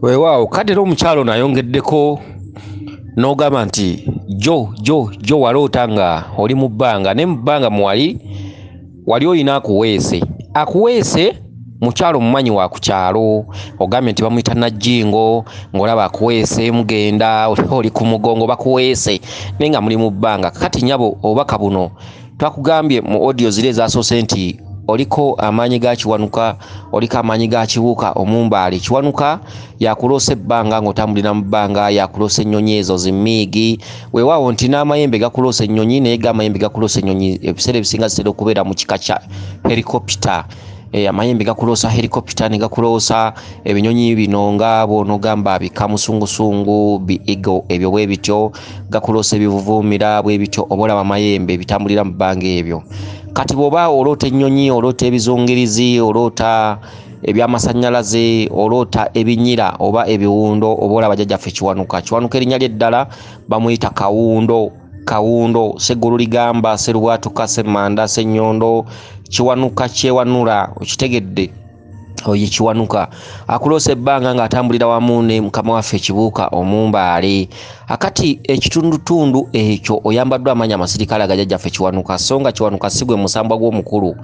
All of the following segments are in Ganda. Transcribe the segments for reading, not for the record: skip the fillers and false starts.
Weewaawo kati era omukyalo ono ayongeddeko n'ogamba nti jo jo jo waloota nga oli mu bbanga, naye mu bbanga mwali wali olina akuweese. Akuweese mukyalo mumanyi wa ku kyalo, ogambye nti bamuyita Najjingo, ng'olaba akuweese mugenda oli ku mugongo bakuweese naye nga muli mu bbanga. Kati nnyabo obubaka buno twakugambye mu audio ziri ezasoose nti oliko amaanyi ga Kiwanuka, oliko amaanyi ga Kibuuka Omumbaale. Kiwanuka yakuloosa ebbanga ng'otambulira mu bbanga, yakuloosa ennyonyi ezo zimmiigi. Weewaawo nti n'amayembe gakuloosa ennyonyi, naye ga amayembe gakuloosa ennyonyi ebiseera ebisinga zitera okubeera mu kika kya helicopter. Amayembe gakuloosa helicopter ne gakuloosa ebinyonyi bino nga bw'onoogamba bikamusungusungu, bi eagle ebyo bwe bityo, gakuloosa ebivuvuumira bwe bityo, oba olaba amayembe bitambulira mu bbanga ebyo. Kati bw'oba oloota ennyonyi, oloota ebizungirizi, oloota ebyamasannyalaze, oloota ebinyira oba ebiwundo, oba olaba jjajjaffe Kiwanuka. Kiwanuka erinnya lye ddala bamuyita Kawundo. Kawundo, Sseggulu ligamba, Sserubwatuka, Ssemmanda, Ssennyondo, Kiwanuka kyewanula, okitegedde? Oyo Kiwanuka akuloosa ebbanga ng'atambulira wamu ne mukama waffe Kibuuka Omumbaale. Akati ekitundutundu ekyo oyambaddwa amaanyi amasirikale aga jjajjaffe Kiwanuka, so nga Kiwanuka si gwe musambwa gw'omukulu.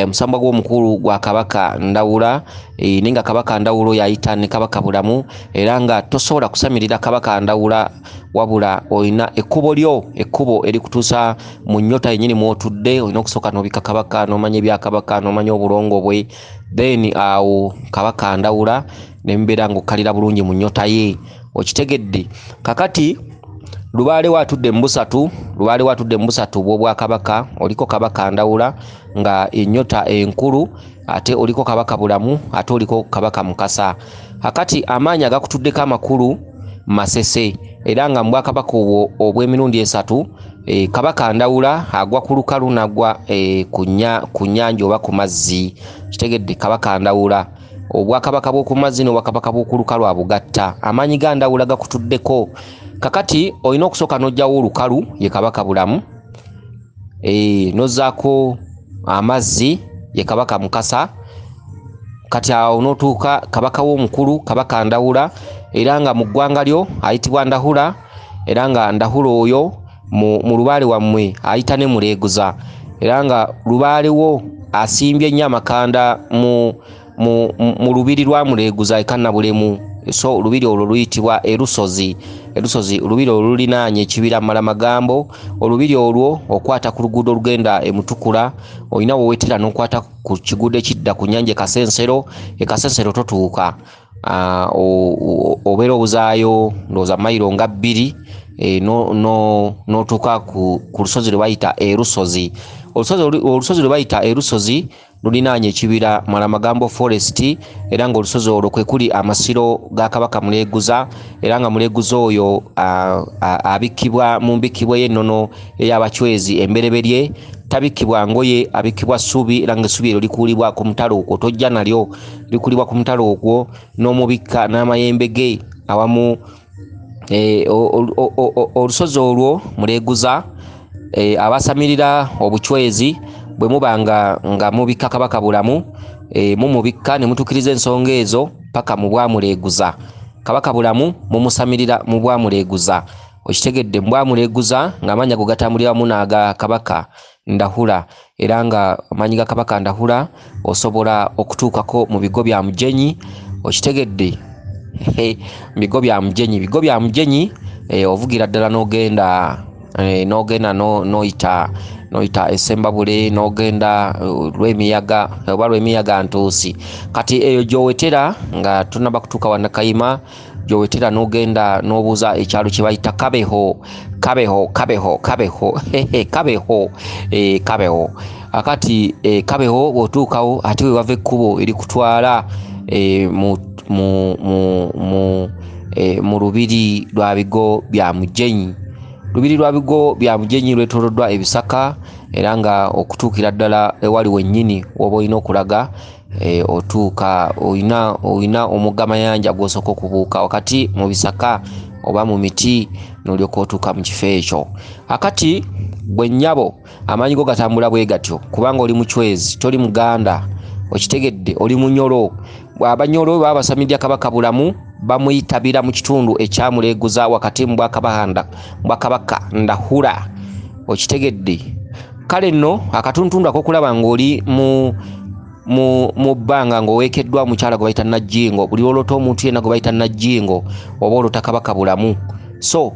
Omusambwa gw'omukulu gwa Kabaka Ndawula, naye nga Kabaka Ndawula oyo ayita ne Kabaka Bulamu, era nga tosobola kusamirira Kabaka Ndawula wabula olina ekkubo lyo, ekkubo erikutuusa mu nnyota yennyini mw'otudde. Olina okusooka n'obika Kabaka, n'omanya ebya Kabaka, n'omanya obulongo bwe, then awo Kabaka Ndawula ne mubeera ng'okkalira bulungi mu nnyota ye. Okitegedde? Kakati Lubaale we atudde mu busatu, Lubaale we atudde mu busatu bw'Obwakabaka, oliko Kabaka Ndawula nga ennyota enkulu, ate oliko Kabaka Bulamu, ate oliko Kabaka Mukasa. Akati amaanyi agakutuddeko amakulu Masese, era nga mu bwakabaka obwo obw'emirundi esatu, Kabaka Ndawula agwa ku lukalu n'agwa ku nnyanja oba ku mazzi. Kitegedde? Kabaka Ndawula obwakabaka bw'oku mazzi n'obwakabaka bw'oku lukalu abugatta. Amaanyi ga Ndawula gakutuddeko. Kakati olina okusooka n'oggyawo olukalu, ye Kabaka Bulamu, n'ozzaako amazzi, ye Kabaka Mukasa. Kati awo n'otuuka Kabaka w'omukulu, Kabaka Ndawula, era nga mu ggwanga lyo ayitibwa Ndahula, era nga Ndahula oyo mu lubaale wammwe ayita ne Muleeguza, era nga lubaale wo asimbye nnyo amakanda mu lubiri lwa Muleeguza e Kannabulemu. So olubiri olwo luyitibwa Erusozi. Erusozi olubiri olwo lulinaanye ekibira Malamagambo. Olubiri olwo okwata ku luguudo olugenda e Mutukula, olina w'owetera n'okwata ku kiguudo ekidda ku nnyanja e Kasensero. E Kasensero totuuka, obeera obuzaayo ndowooza mayiro nga 2, n'otuuka ku lusozi lwe bayita Erusozi. Olusozi lwe bayita Erusozi lulinaanye ekibira Malamagambo Forest, era ng'olusozi olwo kwe kuli amasiro ga Kabaka Muleeguza, era nga Muleeguza oyo abikkibwa mu mbikkibwa ey'ennono ey'Abachwezi embereberye. Tabikkibwa ngoye, abikkibwa ssubi, era ng'essubi eryo likuulibwa ku mutalo okwo, tojja nalyo, likuulibwa ku mutalo okwo n'omubikka n'amayembe ge awamu. Olusozi olwo Muleeguza, abasamirira obuchwezi bwe muba nga mubikka Kabaka Bulamu, mumubikka ne mutuukiriza ensonga ezo paka mu bwamuleeguza. Kabaka Bulamu mumusamirira mu bwamuleeguza. Okitegedde? Mu bwamuleeguza ng'amaanyi ago gatambulira wamu n'aga Kabaka Ndahula, era nga amaanyi ga Kabaka Ndahula osobola okutuukako mu bigo bya Mugenyi. Okitegedde? Bigo bya Mugenyi, bigo bya Mugenyi, ovugira ddala n'ogenda, n'ogenda n'oyita Essembabule, n'ogenda Lwemiyaga oba Lwemiyaga Ntuusi. Kati eyo gy'owetera nga tonnaba kutuuka wa Nakayima, gy'owetera n'ogenda n'obuuza ekyalo kye bayita Kabeho, Kabeho, Kabeho, Kabeho, Kabeho, Kabeho. Akati Kabeho bw'otuukawo ate we wava ekkubo erikutwala mu lubiri lwa bigo bya Mugenyi. Lubiri lwa bigo bya Mugenyi lwetooloddwa ebisaka, era nga okutuukira ddala ewali wennyini w'oba olina okulaga, otuuka olina omugga Mayanja gw'osooka okubuuka wakati mu bisaka oba mu miti n'olyoka otuuka mu kifo ekyo. Akati gwe nnyabo amaanyi go gatambula bwe gatyo, kubanga oli muchwezi, toli Muganda, okitegedde, oli Munyolo. Abanyolo baba basamidya Kabaka Bulamu bamuyitabira mu kitundu ekyamuleeguza wakati mu bwakabaka Ndahura. Okitegedde? Kale nno akatuntundu akokulaba ng'oli mu bbanga ng'oweekeddwa omukyala gwe bayita Najjingo, buli lw'oloota omuntu yenna gwe bayita Najjingo oba oloota Kabaka Bulamu. So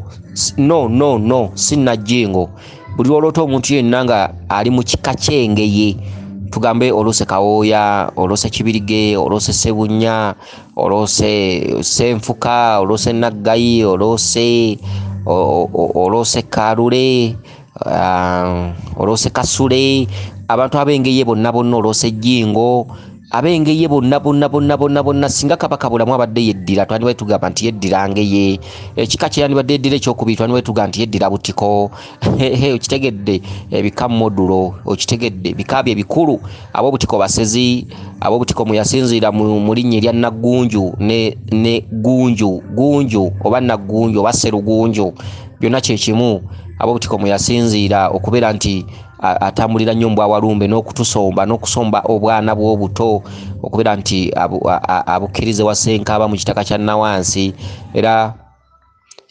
no no no, si Najjingo. Buli lw'oloota omuntu yenna nga ali mu kika ky'engeye, tugambe oloose Kawooya, oloose Kibirige, oloose Ssebunya, oloose Ssenfuka, oloose Naggayi, oloose Kalule, oloose Kasule, abantu ab'engeye bonna bonna, oloose Jjingo, ab'engeye bonna bonna bonna bonna bonna. Singa Kabaka Bulamu abadde yeddira, twandibadde tugamba nti yeddira Ngeye. Ekika kye yandibadde yeddira ekyokubiri, twandibadde tugamba nti yeddira Butiko. Okitegedde? Ebika modulo, okitegedde? Bika bye bikulu. Ab'obutiko basezi, ab'obutiko mwe yasinziira mu linnya erya Naggunju ne Gunju, Gunju oba Naggunju oba Sserugunju, byonna kye kimu. Ab'obutiko mwe yasinziira okubeera nti atambulira nnyo mbwawalumbe n'okutusomba n'okusomba obwana bw'obuto, okubeera nti abukkirize wa Ssenkaaba mu kitaka kya Nawansi.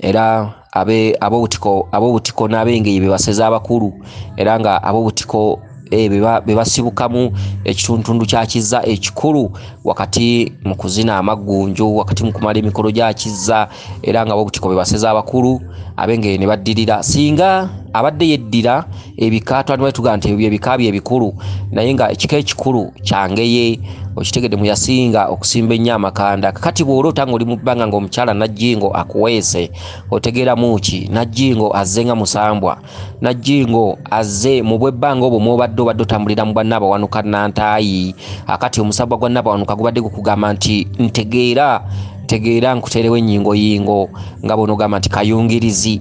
Era ab'obutiko n'ab'engeye be basezi abakulu, era nga ab'obutiko be basibukamu ekituntundu kya Kizza ekikulu wakati mu kuzina amaggunju, wakati mu kumala emikolo gya Kizza. Era nga ab'obutiko be basezi abakulu, ab'engeye ne baddirira. Singa abadde yeddira ebika, twandibadde tugamba nti ebyo ebika bye ebikulu, naye nga ekika ekikulu kya Ngeye. Okitegedde? Mu yasinga okusimba ennyo amakanda. Kakati bw'oloota ng'oli mu bbanga ng'omukyala Najjingo akuweese, otegeeramu ki? Najjingo azze nga musambwa, Najjingo azze mu bw'ebbanga obwo mw'obadde obadde otambulira mu bwa Nnabawanuka Nantaayi. Akati omusambwa gwa Nnabawanuka gubadde gukugamba nti ntegeera tegeera nkuteerewo ennyingo yingo, nga bw'onoogamba nti kayungirizi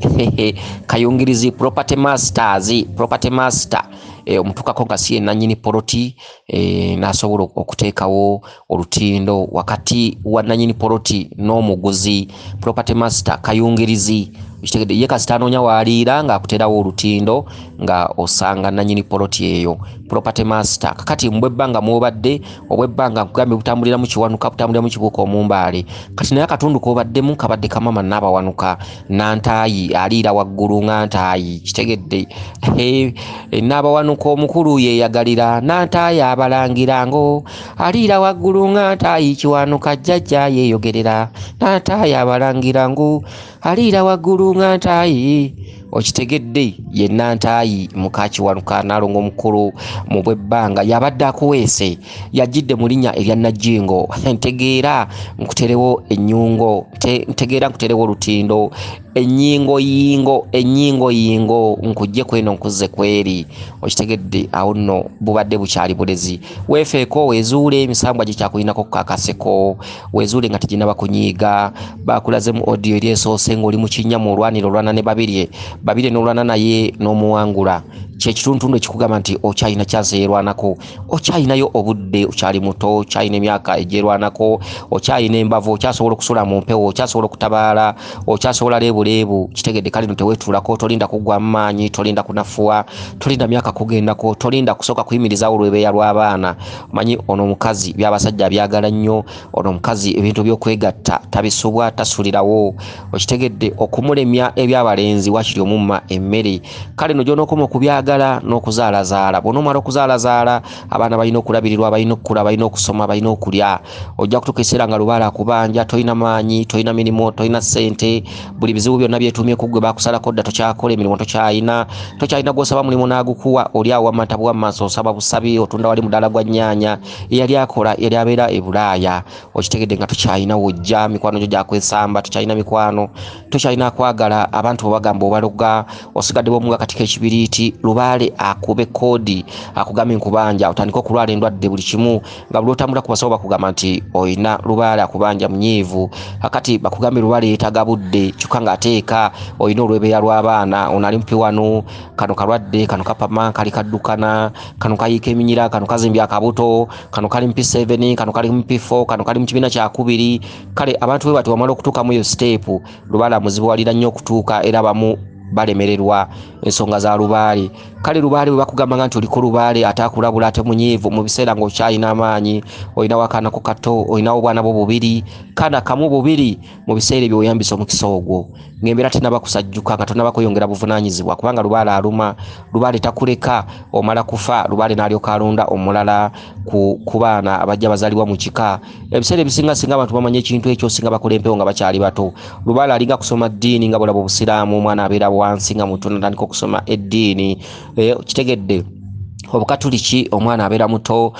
kayungirizi property masters, property master. Omutuukako nga si ye nannyini poloti, n'asobola okuteekawo olutindo wakati wa nannyini poloti n'omuguzi. Property master kayungirizi, okitegedde? Ye kasita anoonya waaliira ng'akuteerawo olutindo nga osanga nannyini poloti eyo, property master. Kakati mu bw'ebbanga mw'obadde, obw'ebbanga nkugambye butambuliramu Kiwanuka, butambuliramu Kibuuka Omumbaale. Kati naye akatundu k'obaddemu kabadde kamama Nnabawanuka Nantaayi, aliira waggulu nga Ntaayi. Kitegedde? Nnabawanuka omukulu yeeyagalira Nantaayi abalangira ngo aliira waggulu nga Ntaayi, Kiwanuka jjajja yeeyogerera Nantaayi abalangira ngo aliira waggulu nga Ntaayi. Okitegedde? Ye Nantaayi muka Kiwanuka Nnaalongo omukulu mu bw'ebbanga yabadde akuweese, yajjidde mu linnya erya Najjingo. Ntegeera nkuterewo ennyungo, ntegeera nkuterewo olutindo, ennyingo yingo, ennyingo yingo, nkujje kweno nkuzze kweri. Okitegedde? Awo nno bubadde bukyali bulezi. Weefeeko, weezuule emisambwa gikyakulinako kakaseko, weezuule nga teginnaba kunyiiga. Bakulaze mu audio eri esoose ng'oli mu kinnya mu olwanira olwana ne Babirye, Babirye n'olwana naye n'omuwangula. Kye kituntundu ekikugamba nti okyalina chance yeerwanako, okyalinayo obudde, okyali muto, okyalina emyaka egyerwanako, okyalina embavu, okyasobola okusula mu mpewo, okyasobola okutabaala, okyasobola leebuleebu. Kitegedde? Kale no teweetuulako, tolinda kuggwamu maanyi, tolinda kunafuwa, tolinda myaka kugendako, tolinda kusooka kuyimirizaawo olwebeeya lw'abaana. Omanyi ono omukazi by'abasajja abyagala nnyo, ono omukazi ebintu by'okwegatta tabisubwa, tasulirawo. Okitegedde? Okumulemya eby'abalenzi wakiri omumma emmere. Kale no gy'onookoma okubyagala n'okuzaalazaala, bw'onoomala okuzaalazaala abaana balina okulabirirwa, balina okukula, balina okusoma, balina okulya. Ojja kutuuka ekiseera nga lubaale akubanja, tolina maanyi, tolina mirimu, tolina ssente, buli bizibu byonna byetuumye ku ggwe, baakusalako dda, tokyakola emirimu, tokyalina gw'osaba mulimu n'agukuwa, oli awo wamma ntabwa mu maaso, osaba busabi, otunda wali mudaala gwa nnyaanya. Eyali akola yali abeera e Bulaaya. Okitegedde? Nga tokyalina wojja, mikwano gyo gyakwesamba, tokyalina mikwano, tokyalina kwagala, abantu bwe bagamba obaloga, osigadde bw'omu nga katika ekibiriiti, lubaale akube koodi akugambye nkubanja, otandike okulwala endwadde buli kimu, nga buli otambula ku basawo bakugamba nti olina lubaale akubanja munyiivu. Akati bakugambye lubaale yeetaaga budde, kyokka ng'ateeka olina olwebeeya lw'abaana, ono ali mupi wano, kano kalwadde, kano kapama, kali kaddukana, kano kayiika eminyira, kano kazimbya akabuto, kano kali mu P7, kano kali mu P4, kano kali mu kibiina kyakubiri. Kale abantu bwe bati bamala okutuuka mu eyo siteepu, lubaale amuzibuwalira nnyo okutuuka, era abamu balemererwa ensonga za lubaale. Kale lubaale bwe bakugamba nti oliko lubaale ate akulabula ate munyiivu mu biseera ng'okyalina amaanyi, olinawo akaana ko kato, olinawo obwana bwo bubiri, kana kamu bubiri, mu biseera ebyo oyambisa omukisa ogwo ng'embeera tennaba kusajjuka, nga tonnaba kweyongera buvunaanyizibwa, kubanga lubaale aluma, lubaale takuleka, omala kufa lubaale n'alyoka alonda omulala ku baana abajja bazaalibwa mu kika. Ebiseera ebisinga singa abantu bamanya ekintu ekyo, singa bakola empewo nga bakyali bato. Lubaale alinga kusoma ddiini nga bw'olaba obusiraamu, omwana abeera wansi nga muto n'atandika okusoma eddiini. Kitegedde obukatuliki omwana abeera muto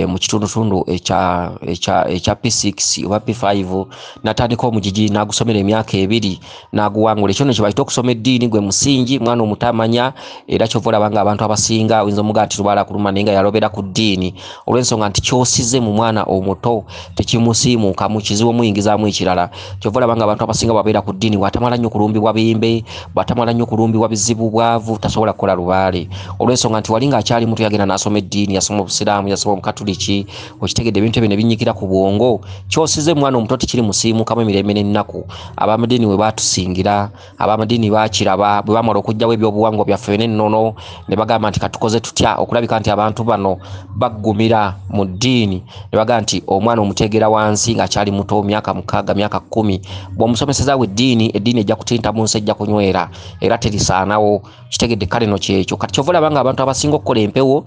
mu kitundutundu ekya P6 oba P5 n'atandika omugigi n'agusomera emyaka 2 n'aguwangula. Ekyo nno kye bayita okusoma eddiini, gwe musingi mwana omuto amanya. Era ky'ova olaba nga abantu abasinga oyinza omugamba nti lubaale akuluma, naye nga yalobera ku ddiini olw'ensonga nti ky'osize mu mwana omuto tekimusiimuukamu, kizibu omuyingizaamu ekirala. Ky'ova olaba nga abantu abasinga bw'abeera ku ddiini bw'atamala nnyo kulumbibwa bimbe, bw'atamala nnyo kulumbibwa bizibu bwavu, tasobola kukola lubaale olw'ensonga nti wali ng'akyali muto yagenda n'asoma eddiini, yasoma obusiraamu, yasoma obukatuliki. Okitegedde ebintu ebyo ne binyiikira ku bwongo. Ky'osize mwana omuto tekiri musiimuukamu emirembe n'ennaku. Ab'amadiini we baatusingira, ab'amadiini baakiraba bwe bamala okuggyawo ebyobuwangwa byaffe n'ennono, ne bagamba nti katukoze tutya okulabika nti abantu bano baggumira mu ddiini. Ne bagamba nti omwana omuteegera wansi ng'akyali muto, myaka 6, myaka 10, bw'omusomesezaawo eddiini, eddiini ejja kutinta mu nsi, ejja kunywera era terisaanawo. Kitegedde kale no kyekyo. Kati ky'ova olaba nga abantu abasinga okukola empewo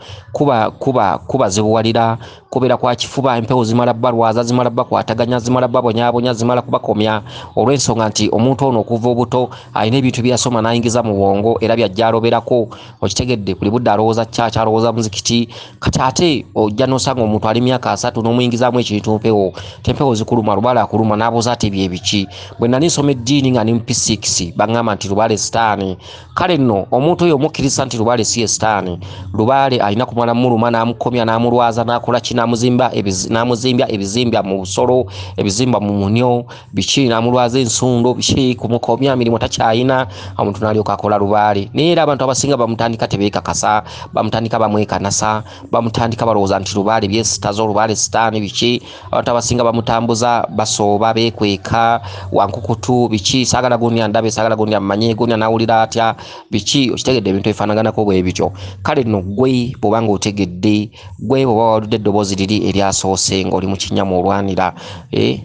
kubazibuwalira, kubeera kwa kifuba, empewo zimala balwaza, zimala bakwataganya, zimala babonyaabonya, zimala kubakomya, olw'ensonga nti omuntu ono okuva obuto alina ebintu by'asoma n'ayingiza mu bwongo era by'ajja aloberako. Okitegedde buli budde alowooza kyaki, alowooza muzikiti. Kati ate ojja n'osanga omuntu ali myaka 3 n'omuyingizaamu ekintu mpewo, tempewo zikuluma, lubaale akuluma, n'abuuza ati bye biki. Bwe nali nsoma eddiini nga ndi mu P6 baŋŋamba nti lubaale sitaani. Kale nno omuntu oyo omukkiriza nti lubaale si ye sitaani, lubaale alina kumala muluma n'amukomya n'amulwaza n'akola ki, n'amuzimbya ebizimbya mu busolo, ebizimba mu munyo, biki, n'amulwaza ensundo, biki, kumukomya mirimu takyayina, omuntu n'alyoka akola lubaale. Naye era abantu abasinga bamutandika tebeekakasa, bamutandika bamwekanasa, bamutandika balowooza nti lubaale byesitazo, lubaale sitaani, biki. Abantu abasinga bamutambuza basooba, beekweka, wankukutu, biki, saagala gundi andabe, saagala gundi ammanye, gundi anaawulira atya, biki. Okitegedde ebintu ebifaanaganako bwe bityo. Kale nno ggwe bw'oba ng'otegedde, ggwe bw'oba wawulidde eddoboozi liri eryasoose ng'oli mu kinnya mw'olwanira,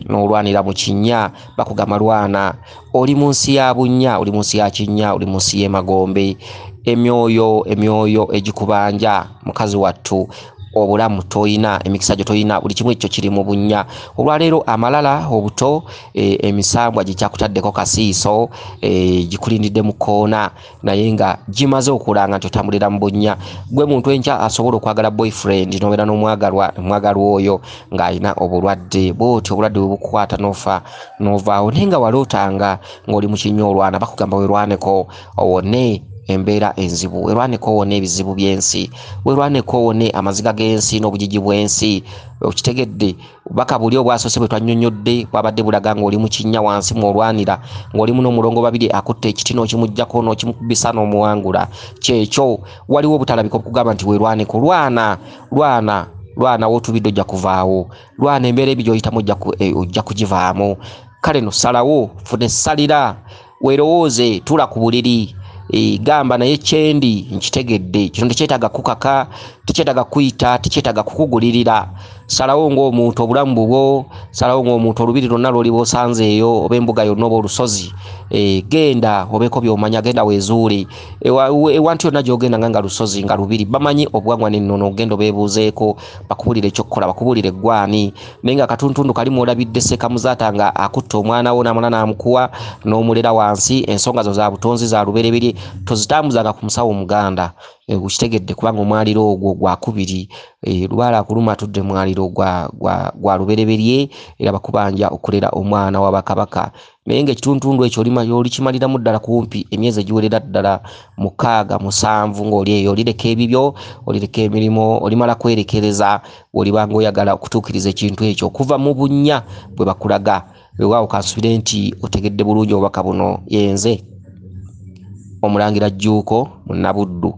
n'olwanira mu kinnya, bakugamba lwana, oli mu nsi ya bunnya, oli mu nsi ya kinnya, oli mu nsi y'emagombe, emyoyo egikubanja mukazi wattu, obulamu toyina, emikisa gyo toyina, buli kimu ekyo kiri mu bunnya. Olwaleero amalala, obuto, emisambwa gikyakutaddeko kasiiso, gikulindidde mu kkoona, naye nga gimaze okulanga nti otambulira mu bunnya. Gwe muntu enkya asobola okwagala boyfriend n'obeera n'omwagalwa, omwagalwa oyo ng'alina obulwadde bw'otyo, obulwadde bwe bukukwata n'ofa n'ovaawo, naye nga walootanga ng'oli mu kinnya olwana, bakugamba weerwaneko owone embeera enzibu, werwaneko owone ebizibu by'ensi, werwaneko owone amaziga g'ensi n'obugigi bw'ensi. Okitegedde baka buli obwasoose bwe twannyonnyodde bwabadde bulaga ng'oli mu kinnya wansi mw'olwanira, ng'oli mu n'omulongo babiri akutte ekiti n'okimuggyako n'okimukubisa n'omuwangula. Kyekyo waliwo obutalabika okugamba nti weerwaneko, lwana, lwana, lwana, w'otubidde ojja kuvaawo, lwana embeera ebi gy'oyitamu ojja kugivaamu. Kale no salawo, funa essalira, weerowooze, tuula ku buliri, gamba naye kyendi nkitegedde, kino tekyetaaga kukaka, tekyetaaga kuyita, tekyetaaga kukugulirira. Salawo ng'omuntu obulamu bubwo, salawo ng'omuntu olubiri lwonna lw'oliba osanzeeyo, oba embuga yonna oba olusozi, genda obeeko by'omanya, genda weezuule. Ewantu yonna gy'ogenda nga lusozi nga lubiri, bamanyi obuwangwa n'ennono, genda obeebuuzeeko, bakubuulire ekyokukola, bakubuulire eggwani. Naye nga akatuntundu kali mw'olabidde Sekamuzaata nga akutte omwana wo n'amala n'amukuwa n'omulera wansi, ensonga zo za butonzi za lubereberye tozitambuzanga ku musawo omuganda. Okitegedde kubanga omwaliro ogwo gwakubiri, lubaale akuluma atudde mwaliro gwa lubereberye, era bakubanja okulera omwana wa bakabaka. Naye ng'ekituntundu ekyo olikimaliramu ddala kumpi emyezi egiwerera ddala 6, 7 ng'oli eyo, olireka ebibyo, olireka emirimu, olimala kwerekereza bw'oliba ng'oyagala okutuukiriza ekintu ekyo okuva mu bunnya bwe bakulaga. Weewaawo kansubire nti otegedde bulungi obubaka buno. Yenze Omulangira Jjuuko Munnabuddu.